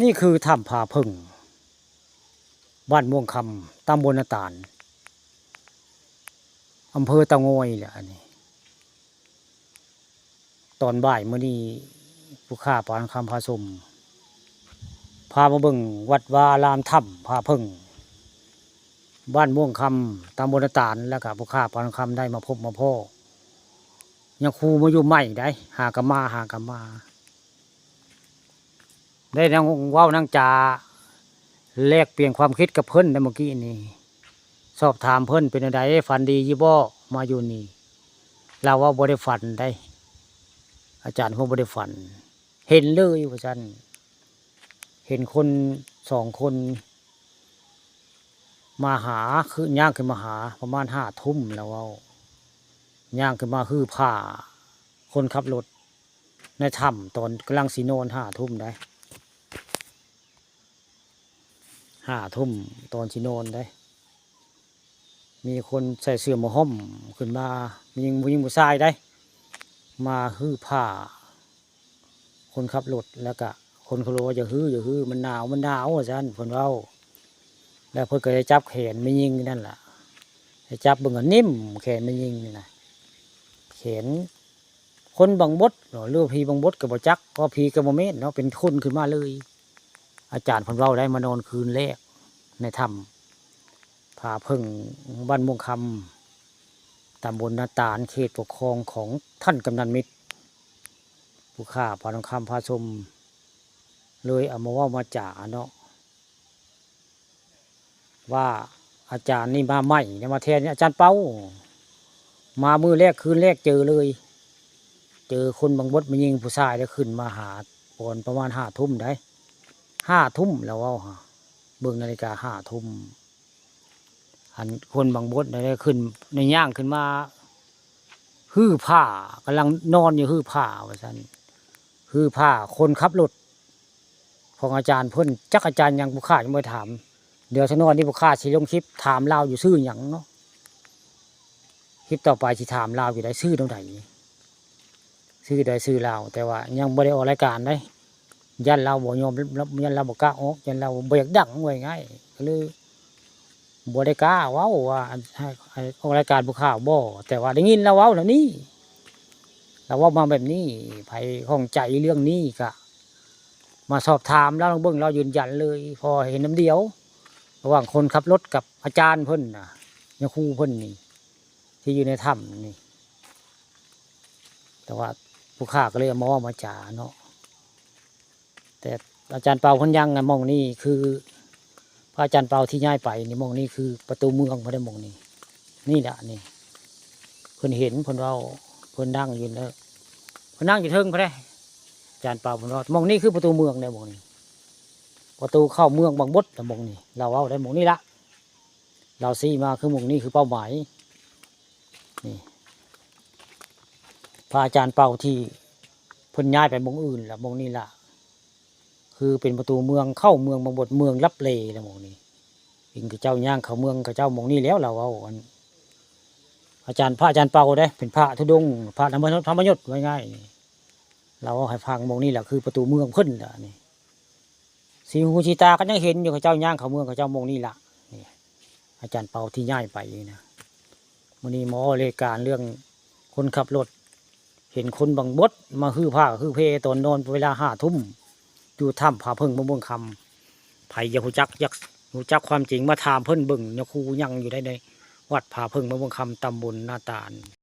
ນີ້ຄືຖ້ຳຜາເຜິ້ງ ບ້ານມ່ວງຄຳ ຕຳບົນນາຕານ ອຳເພີຕາງອຍແຫຼະ ອັນນີ້. ຕອນບ່າຍມື້ນີ້ ຜູ້ຂ້າປານຄຳພາຊົມ ພາມາເບິ່ງວັດວາອາຣາມ ຖ້ຳຜາເຜິ້ງ ບ້ານມ່ວງຄຳ ຕຳບົນນາຕານ ແລ້ວກະຜູ້ຂ້າປານຄຳໄດ້ມາພົບມາພໍ້ ຍາຄູມາຢູ່ໃໝ່ໄດ໋ ຫາກະມາ ຫາກະມາ. ໄດ້ນັ່ງເວົ້ານັ່ງຈາ ແລກປ່ຽນຄວາມຄິດກັບເພິ່ນໃນມື້ກີ້ນີ້ ສອບຖາມເພິ່ນເປັນແນວໃດ ຝັນດີຢູ່ບໍ່ ມາຢູ່ນີ້. ລາວເວົ້າບໍ່ໄດ້ຝັນໄດ໋ ອາຈານເພິ່ນບໍ່ໄດ້ຝັນ ເຫັນເລີຍວ່າຊັ້ນ. ເຫັນຄົນສອງຄົນມາຫາ ຄືຍ່າງຂຶ້ນມາຫາປະມານຫ້າທຸ່ມ ລາວເວົ້າ ຍ່າງຂຶ້ນມາຮື້ຜ້າ ຄົນຂັບລົດ ໃນຖ້ຳຕອນກຳລັງຊິນອນ ຫ້າທຸ່ມໄດ໋ ຫ້າທຸ່ມຕອນຊິນອນໄດ໋ ມີຄົນໃສ່ເສື້ອໝໍຫ້ອມຂຶ້ນມາ ມີຍິງ ຜູ້ຍິງຜູ້ຊາຍໄດ໋ ມາຮື້ຜ້າ ຄົນຂັບລົດ ແລ້ວກະຄົນຂັບລົດວ່າ ຢ່າຮື້ ຢ່າຮື້ ມັນໜາວ ມັນໜາວ ວ່າຊັ້ນ ເພິ່ນເວົ້າ. ແລ້ວເພິ່ນກໍໄດ້ຈັບແຂນແມ່ຍິງນັ້ນລະ ໄດ້ຈັບເບິ່ງ ກໍນິ້ມແຂນແມ່ຍິງນີ້ນະ ແຂນຄົນບັງບົດເນາະ ຫຼືວ່າຜີບັງບົດກໍບໍ່ຈັກ ເພາະຜີກໍບໍ່ແມ່ນເນາະ ເປັນຄົນຂຶ້ນມາເລີຍ. ອາຈານເພິ່ນເວົ້າໄດ້ ມານອນຄືນແລກໃນຖ້ຳຜາເຜິ້ງ ບ້ານມ່ວງຄຳ ຕຳບົນນາຕານ ເຂດປົກຄອງຂອງທ່ານກຳນັນມິດ ຜູ້ຂ້າປານຄຳພາຊົມ ເລີຍເອົາມາເວົ້າມາຈາເນາະ ວ່າອາຈານນີ້ມາໃໝ່ ມາແທນອາຈານເປົາ ມາມື້ແລກຄືນແລກເຈີເລີຍ ເຈີຄົນບັງບົດ ແມ່ຍິງຜູ້ຊາຍ ໄດ້ຂຶ້ນມາຫາຕອນປະມານຫ້າທຸ່ມໄດ໋ ຫ້າທຸ່ມ ລາວເວົ້າຫາ ເບິ່ງນາລິກາ ຫ້າທຸ່ມ. ອັນຄົນບັງບົດໄດ້ຂຶ້ນ ໄດ້ຍ່າງຂຶ້ນມາຮື້ຜ້າ ກຳລັງນອນຢູ່ຮື້ຜ້າວ່າຊັ້ນ ຮື້ຜ້າ ຄົນຂັບລົດຂອງອາຈານເພິ່ນ ຈັກອາຈານຫຍັງ ຜູ້ຂ້າຍັງບໍ່ໄດ້ຖາມ. ດຽວສັກໜ້ອຍນີ້ຜູ້ຂ້າຊິລົງຄລິບຖາມລາວຢູ່ຊື່ຫຍັງເນາະ ຄລິບຕໍ່ໄປຊິຖາມລາວຢູ່ໃດ໋ ຊື່ແນວໃດ ຊື່ໃດຊື່ລາວ ແຕ່ວ່າຍັງບໍ່ໄດ້ອອກລາຍການໃດ໋ ຢ້ານລາວບໍ່ຍອມ ຢ້ານລາວບໍ່ກ້າອອກ ຢ້ານລາວບໍ່ຢາກດັງ ເວົ້າງ່າຍໆ ກໍເລີຍບໍ່ໄດ້ກ້າເວົ້າວ່າ ໃຫ້ ໃຫ້ອອກລາຍການຜູ້ຂ່າວບໍ່ ແຕ່ວ່າໄດ້ຍິນລາວເວົ້າແນວນີ້ ລາວເວົ້າມາແບບນີ້ ໃຜຂ້ອງໃຈເລື່ອງນີ້ກະມາສອບຖາມລາວລອງເບິ່ງ ລາວຢືນຢັນເລີຍ ເພາະວ່າເຫັນນຳດຽວ ລະຫວ່າງຄົນຂັບລົດກັບອາຈານເພິ່ນນະ ຍາຄູເພິ່ນນີ້ ທີ່ຢູ່ໃນຖ້ຳນີ້ ແຕ່ວ່າຜູ້ຂ້າກໍເລີຍເອົາມາເວົ້າມາຈາເນາະ ແຕ່ອາຈານເປົາເພິ່ນຍັງນະ ໝ່ອງນີ້ຄື ພະອາຈານເປົາທີ່ຍ້າຍໄປນີ້ ໝ່ອງນີ້ຄືປະຕູເມືອງເພິ່ນເດ້ ໝ່ອງນີ້ ນີ້ລະນີ້ ເພິ່ນເຫັນ ເພິ່ນເວົ້າ ເພິ່ນນັ່ງຢູ່ເດີ ເພິ່ນນັ່ງຢູ່ເທິງພຸ້ນເດ້ ອາຈານເປົາເພິ່ນເວົ້າ ໝ່ອງນີ້ຄືປະຕູເມືອງເດ້ ໝ່ອງນີ້ ປະຕູເຂົ້າເມືອງບັງບົດລະ ໝ່ອງນີ້ ລາວເວົ້າໄດ້ ໝ່ອງນີ້ລະ ລາວຊີ້ມາຄືໝ່ອງນີ້ຄືເປົ້າໝາຍ ນີ້ ພະອາຈານເປົາທີ່ເພິ່ນຍ້າຍໄປໝ່ອງອື່ນລະ ໝ່ອງນີ້ລະ ຄືເປັນປະຕູເມືອງເຂົ້າເມືອງບັງບົດ ເມືອງລັບແລລະ ໝ່ອງນີ້ ເຫັນເຂົາເຈົ້າຍ່າງເຂົ້າເມືອງເຂົາເຈົ້າ ໝ່ອງນີ້ແລ້ວ ລາວເວົ້າ ອັນ ອາຈານ ພະອາຈານເປົາເດ້ ເປັນພະທຸດົງ ພະທຳມະ ທຳມະຍຸດ ວ່າງ່າຍ ລາວເວົ້າໃຫ້ຟັງ ໝ່ອງນີ້ລະຄືປະຕູເມືອງເພິ່ນລະນີ້ ສີຫູສີຕາກໍຍັງເຫັນຢູ່ ເຂົາເຈົ້າຍ່າງເຂົ້າເມືອງເຂົາເຈົ້າ ໝ່ອງນີ້ລະ ນີ້ ອາຈານເປົາທີ່ຍ້າຍໄປນີ້ນະ. ມື້ນີ້ມາເວົ້າລາຍການເລື່ອງຄົນຂັບລົດ ເຫັນຄົນບັງບົດມາຮື້ຜ້າຮື້ເພຕອນນອນເວລາຫ້າທຸ່ມ ຢູ່ຖ້ຳຜາເຜິ້ງເມືອງເມືອງຄຳ. ໃຜຢາກຮູ້ຈັກ ຢາກຮູ້ຈັກຄວາມຈິງ ມາຖາມເພິ່ນເບິ່ງ ຍາຄູຍັງຢູ່ໃນ ໃນວັດຜາເຜິ້ງເມືອງເມືອງຄຳ ຕຳບົນນາຕານ.